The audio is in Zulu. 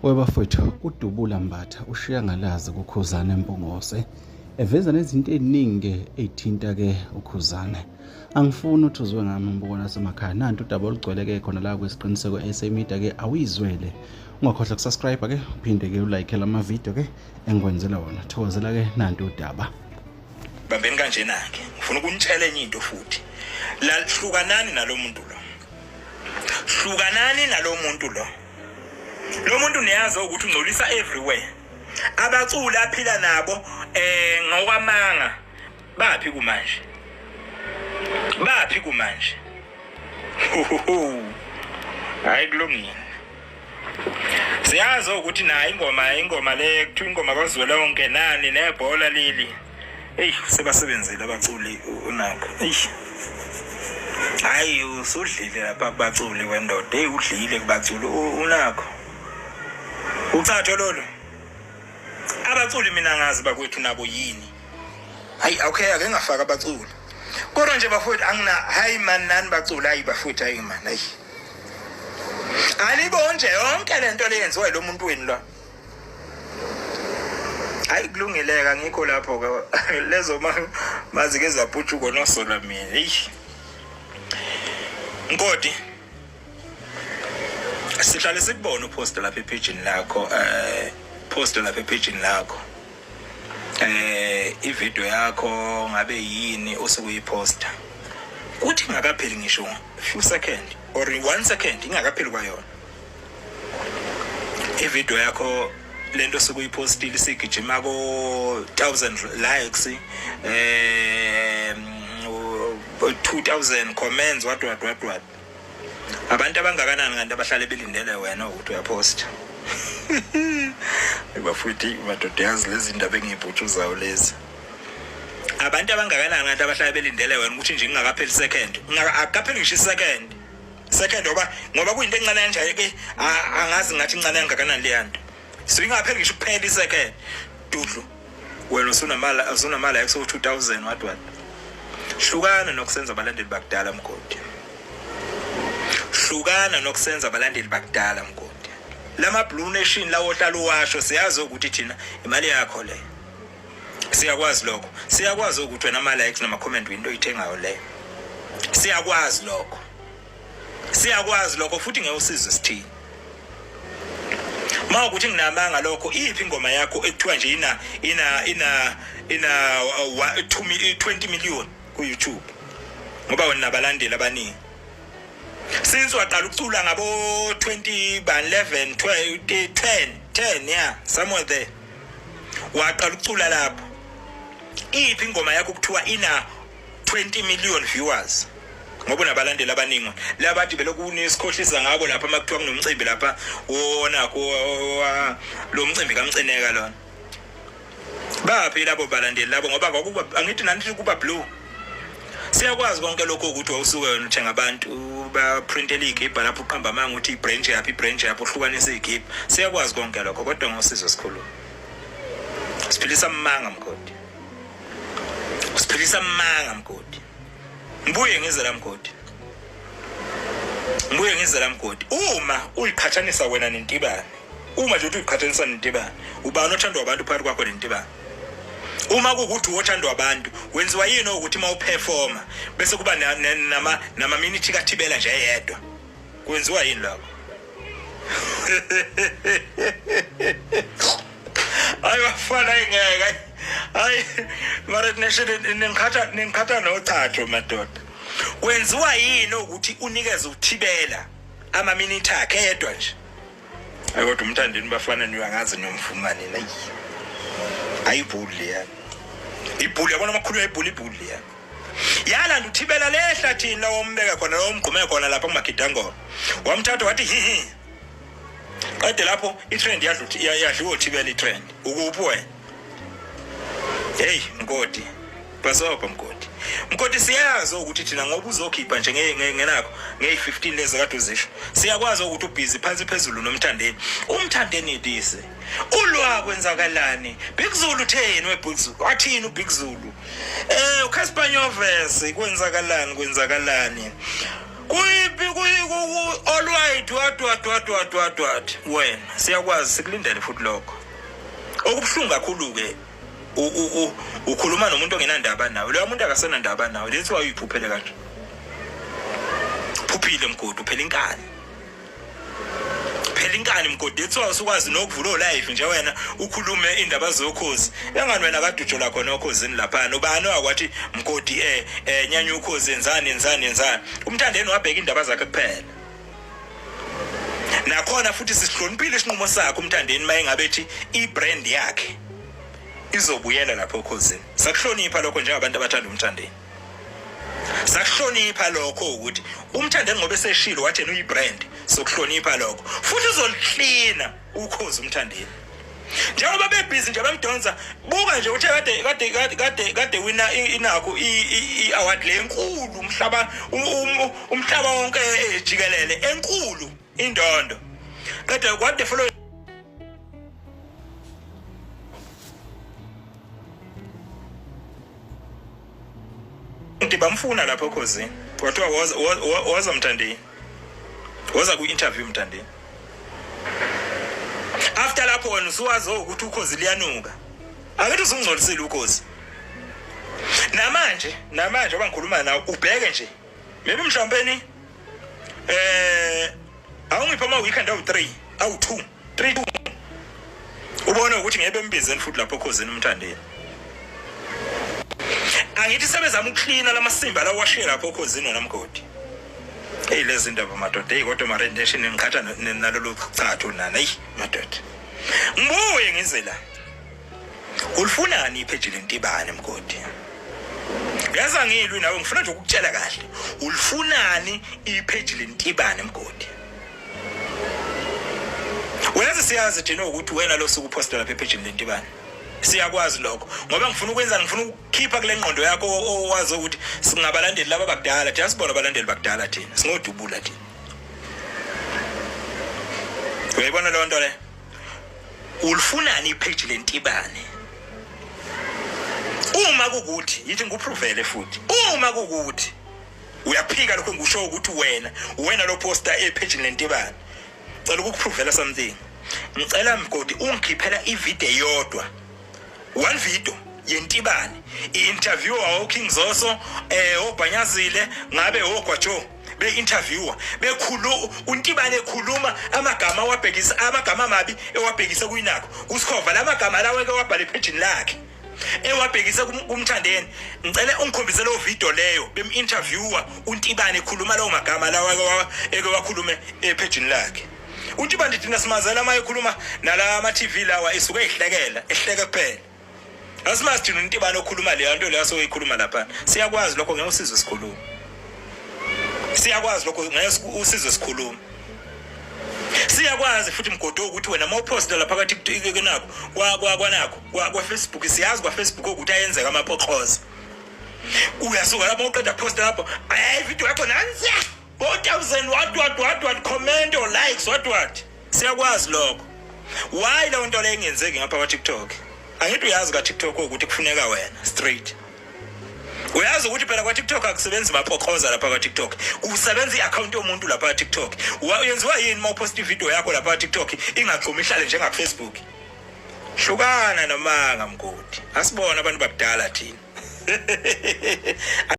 Webafwethu uDubula Mbatha ushiya ngalazi kuKhuzane Mpungose eveza nezinto eziningi ke ezithinta ke uKhuzane. Angifuni ukuthi uzwe ngami umbuko nasemakhaya. Nantu udaba olugcwele ke khona la kwisiqiniseko SA Media ke awuyizwele. Ungakhohlwa kusubscribe ke uphinde ke ulike lama video ke engikwenzela wona. Thokozela ke nantu udaba. Bambeni kanjena ke. Ngifuna ukunitshela enye into futhi. La hlukanani nalomuntu lo. Hlukanani nalomuntu lo. Lo muntu niyazi ukuthi ungcolisa everywhere. Abaculi aphila nabo eh ngokwamanga baphi kumanje? Baphi kumanje? Hayi kulungile. Siyazi ukuthi nayo ingoma ingoma le kuthiwa ingoma kaZwelonke nani nebhola leli. Eyi sebasebenzile abaculi unakho. Eyi. Hayi usudlile lapha kubaculi wendoda. Eyi udlile kubaculi unakho. Uchatho lolu. Abaculi mina ngazi bakwethu nabo yini. Hayi okay ake ngafaka abaculi. Kodwa nje bafowethu angina hayi man nani baculi hayi bafowethu hayi man hayi. Anibonje yonke lento leyenziwa lo muntu wenu la. Hayi kulungileka ngikho lapho ke lezo mazike zaputshuko nosola mina. Eish. Nkoti sihlale sikubona upost lapha ephejini lakho eh post lapha ephejini lakho eh ivideo yakho ngabe yini osukuyiposta kuthi ingakapheli ngisho few second or one second ingakapheli kwayona ivideo yakho lento sukuyipostile isigijima ko 1000 likes eh 2000 comments what what what what abantu abangakanani kanti abahlale belindele wena ukuthi uyaposta bafuthi madoda yazi lezi ndaba engiyibhutshuzayo lezi abantu abangakanani kanti abahlale belindele wena ukuthi nje ingakapheli second akapheli ngisho isecond second ngoba ngoba kuyinto encane kanje ke angazi ngathi incane kangakanani leyanto so ingapheli ngisho kuphela isecond dudlu wena usunamali usunamali ayikho 2000 what what hlukana nokusenza abalandeli bakudala mgodi hlukana nokusenza abalandeli bakudala mgodi lama blue nation lawo ohlala uwasho siyazi ukuthi thina imali yakho le siyakwazi lokho siyakwazi ukuthi wena ama likes nama comment into oyithengayo leyo siyakwazi lokho siyakwazi lokho futhi ngeke usizwe sithini uma ukuthi nginamanga lokho iyiphi ingoma yakho ekuthiwa nje ina ina ina ina 20 million ku YouTube ngoba wena nabalandeli abaningi since waqala ukucula ngabo 20 ban 11 12 10 10 yeah somewhere there waqala ukucula lapho iyiphi ingoma yakho kuthiwa ina 20 million viewers ngoba unabalandeli abaningi labathi belokhu nisikhohlisa ngabo lapha uma kuthiwa kunomcimbi lapha wona lo mcimbi kamcineka lona baphi labo balandeli labo ngoba kwakuba angithi nanithi kuba blue siyakwazi konke lokho ukuthi wawusuke wena uthenga abantu baprintele igibha lapho uqamba amanga ukuthi ibranch yaphi ibranch yaphi uhlukanise igibha siyakwazi konke lokho kodwa ngosizo sikhulu siphilisa amanga mgodi Usiphilisa amanga mgodi. Ngibuye ngize la mgodi. Ngibuye ngize la mgodi. Uma uyiqhathanisa wena nentibane. Uma nje uthi uyiqhathanisa nentibane, ubani othandwa abantu phakathi kwakho nentibane? Uma kuwukuthi wothandwa abantu, wenziwa yini ukuthi uma uperforma bese kuba nama nama minute kathibela nje eyedwa? Kwenziwa yini lokho? Hayi bafana ingeke. Hayi mara nation ningikhatha ningikhatha nochatho madoda. Kwenziwa yini ukuthi unikeze uthibela ama minute akhe yedwa nje? Hayi kodwa umthandeni bafana niyangazi nomvuma nina. Ayibhuli leya. Ibhuli yabona amakhulu ayibhuli ibhuli leya. Yalanda uthibela lehlathini la wombeka khona la womgqume khona lapha kumagidangoma. Wamthatha wathi hi hi. Qede lapho itrend yadliwa uthibela itrend. Ukuphi wena? Hey Mkoti. Bhasobha Mkoti. Mkoti siyazi ukuthi thina ngoba uzokhipha nje ngenakho ngey15 lezi kade uzisho. Siyakwazi ukuthi ubhizi phansi phezulu nomthandeni. Umthandeni dise. Ulwa kwenzakalani? Big Zulu utheni we Big Zulu? Wathini uBig Zulu? Eh uCasper Nyovest kwenzakalani kwenzakalani? Kuyiphi kuyi all white what what what what what what wena siyakwazi sikulindele futhi lokho. Okubuhlungu kakhulu ke ukhuluma nomuntu ongenandaba nawe. Loya muntu akasenandaba nawe. That's why uyiphuphele kanje. Phuphile mgodi uphela inkani. Phela inkani mgodi ethiwa usukwazi nokuvula olive nje wena ukhulume indaba zokhozi. Engani wena kade ujola khona okhozini laphana. Ubani wakwathi mgodi eh eh nyanya ukhozi enzani enzani enzani. Umthandeni wabheka indaba zakhe kuphela. Nakhona futhi sisihloniphile isinqumo sakhe umthandeni mayengabe ethi ibrand yakhe izobuyela lapho okhozini. Sakuhlonipha lokho njengabantu abathanda umthandeni. Sakuhlonipha lokho ukuthi umthandeni ngoba eseshilo wathi yena uyibrand sokuhlonipha lokho futhi uzoliklina ukhozi umthandeni njengoba bebhizi nje bemdonsa buka nje uthe kade kade kade kade kade wina inakho i-award le enkulu umhlaba umhlaba wonke eh, jikelele enkulu indondo kade kwade follow Umuntu bamfuna lapho khozini. Kwathiwa woza woza Mthandeni. Woza ku interview Mthandeni. After lapho wena usuwazi ukuthi ukhozi liyanuka. Akithi usungcolisile ukhozi. Namanje, namanje oba ngikhuluma nawe ubheke nje. Maybe mhlawumpeni eh awungipha ama weekend awu 3, awu 2, 3 2. Ubone ukuthi ngeke bembizeni futhi lapho khozini umthandeni. Angithi sebezama ukuklina lamasimba lawo washiye lapho khozini wena mgodi. Hey lezi ndaba madoda, hey kodwa ma rendition ngiqhatha nalolu chatho nana, hey madoda. Ngibuye ngize la. Ulifunani ipheji lentibane mgodi? Yazi angilwi nawe ngifuna nje ukukutshela kahle. Ulifunani ipheji lentibane mgodi? Uyazi siyazi thina ukuthi wena lo suku posta lapha ephejini lentibane. Siyakwazi lokho ngoba ngifuna ukwenza ngifuna ukukhipha kule ngqondo yakho owazi ukuthi singabalandeli laba bakudala thina sibona abalandeli bakudala thina singodubula thina. Uyayibona leyo nto le? Ulifunani ipage lentibane? Uma kukuthi yithi ngikupruvele futhi. Uma kukuthi uyaphika lokho ngisho ukuthi wena wena lo poster epage lentibane. Cela ukukupruvela something. Ngicela mgodi ungikhiphela ivideo eyodwa. One video yentibane i-interviewer oKing Zoso eh obhanyazile ngabe ogwajo be-interviewer bekhulu uNtibane ekhuluma amagama awabhekisa amagama amabi ewabhekise kuyinakho uSkhova lamagama lawo eke wabhala ephejini lakhe ewabhekise kumthandeni ngicela ungikhombise leyo video leyo bem-interviewer uNtibane ekhuluma lawo magama lawo eke wakhulume ephejini lakhe uNtibane thina simazela uma ekhuluma nala ama-TV lawa esuke ehlekela ehleke kuphela Asimazi thina uNtibane okhuluma leyo nto leyo asoyikhuluma lapha. Siyakwazi lokho ngeke usizwe sikhuluma. Siyakwazi lokho ngeke usizwe sikhuluma. Siyakwazi futhi mgodo ukuthi wena uma uposta lapha ka TikTok nako kwa kwa kwanakho kwa kwa Facebook siyazi kwa Facebook ukuthi ayenzeka amapoxoza. Uyasuka lapho uqeda posta lapho hayi video yakho nansi 4000 what what what what comment or likes what what siyakwazi lokho why leyo nto leyo ingenzeki ngapha kwa TikTok angithi uyazi ka TikTok ukuthi kufuneka wena straight uyazi ukuthi phela kwa TikTok akusebenzi mapoqoza lapha kwa TikTok kusebenza iaccount yomuntu lapha kwa TikTok yenziwa yini uma upost ivideo yakho lapha kwa TikTok ingagxumi ihlale njenga Facebook hlukana nomanga mgodi asibona abantu bakudala thina.